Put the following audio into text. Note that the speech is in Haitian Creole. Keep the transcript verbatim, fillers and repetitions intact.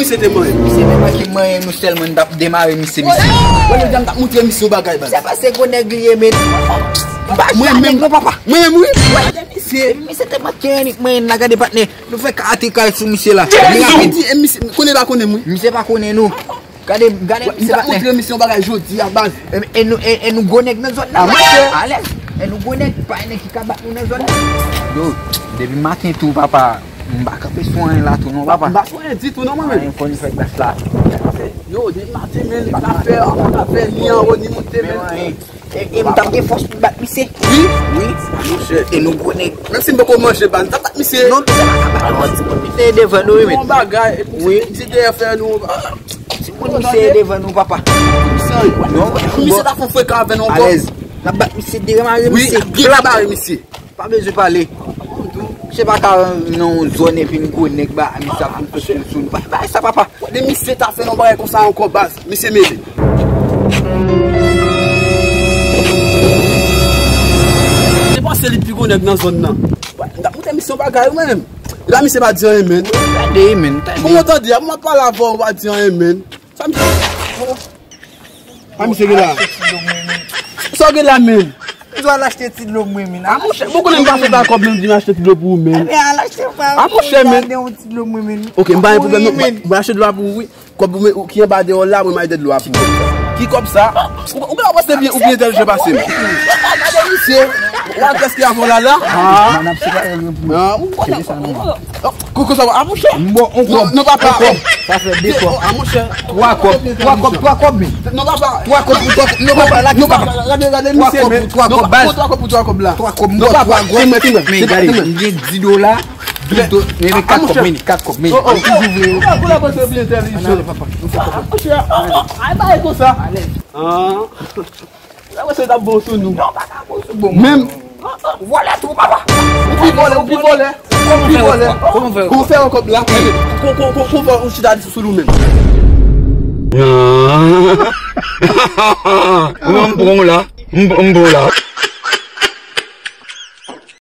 Misye te manyen. Misye te manke manyen nou sèlman, n t ap demare misye, mesye. Wè, jodi a m t ap montre misye yon bagay, baz. Se pa se gwo nèg li ye, men. M pa jwe ak nèg non, papa. Mwen menm, wi. Wè, misye. Misye te manke annik manyen n la, gade patnè. Nou fè karate kay sou misye la. Misye di, e misye, konnen pa konnen m, wi. Misye pa konnen nou. Gade, gade, misye pa konnen. M t ap montre misye yon bagay jodi a, baz. E, e nou, e, e nou gwo nèg nan zòn nan. Alèz. E nou gwo nèg, pa nèg ki ka bat nou nan zòn nan. Yo, depi maten tou, papa. M pa kanpe sou anyen la tou non, papa. M pa sou anyen ditou non, mwen menm. Anyen fò nou fè gras la. Yo, depi maten, men, m pa ka fè, m pa ka fè ni anwo, ni monte, men. E, e m t ap gen fòs pou bat misye. Wi? Wi. Monchè. E nou gwo nèg. Menm si m poko manje, baz, m t ap bat misye. Non, misye pa ka bat nou, timoun, misye devan nou, wi, men. Yon bagay, epi se dèyè fè nou. Timoun, misye devan nou, papa. Non, misye ta fè frekan avè nou ankò. Alèz. N ap bat misye, demare misye. Wi, byen demare misye. Pa bezwen pale. Misye pa ka nan yon zòn epi n gwo nèg ba misye ap vin fè sou nou. Pa, pa sa, papa. De misye ta fè yon bagay konsa ankò, baz. Misye mele. Se panse li pi gwo nèg nan zòn nan. M t ap montre misye yon bagay, mwen menm. La, misye pa di anyen, menm. Tande, menm, tande. Kòman w tande a? M ap pale avè w, ou pa di anyen, menm. Sa misye. A, misye gen la. Sa w gen la, menm? M dwe al achte ti dlo mwen, men. A, monchè, bon, konnen m pa fè ta kòb, menm di m achte ti dlo pou ou, menm. Ebyen, al achte pa. A, monchè, men. Gade yon ti dlo mwen, men. Ok, m pa gen pwoblèm, non. Mwen achte dlo a pou ou, wi. Kòb ou, ou ki anba deyò la, mwen m al de dlo a pou ou. Ki kòb sa? Ou, ou pa panse byen, ou byen entèlijan pase m. Gade misye. Ou al prèske avè w la, la. Ah. Ah, ou konnen. Koko sa va, a, monchè. M bon, on kòb. Non, non, papa. On kòb. Sa fè de kòb. A, monchè. Twa kòb. Twa kòb, twa kòb, men. Non, papa. Twa kòb pou twa kòb. Non, papa, la, gade, gade, misye, men. Twa kòb pou twa kòb, baz. Twa kòb pou twa kòb la. Twa kòb, m ba w twa kòb. Men gade, m gen dis dola. Pito, men, men, kat kòb, men, kat kòb, men. Oh, oh. Ou toujou vle. Ou pa pou la panse byen entèlijan. Ann ale, papa. Nou fè kòb. A, monchè. Ay, bay konsa. Ah. Sa wè se t ap bon sou nou. Non, pa ka bon sou bon. Menm. Vòlè tou, papa. Ou pi vòlè, ou pi vòlè. Ou pi vòlè. Kòman fè? Kòman fè yon kòb la? Kòman, kòman, kòman fè yon chita sou nou menm? Mwen m pran w la. M, m pran w la.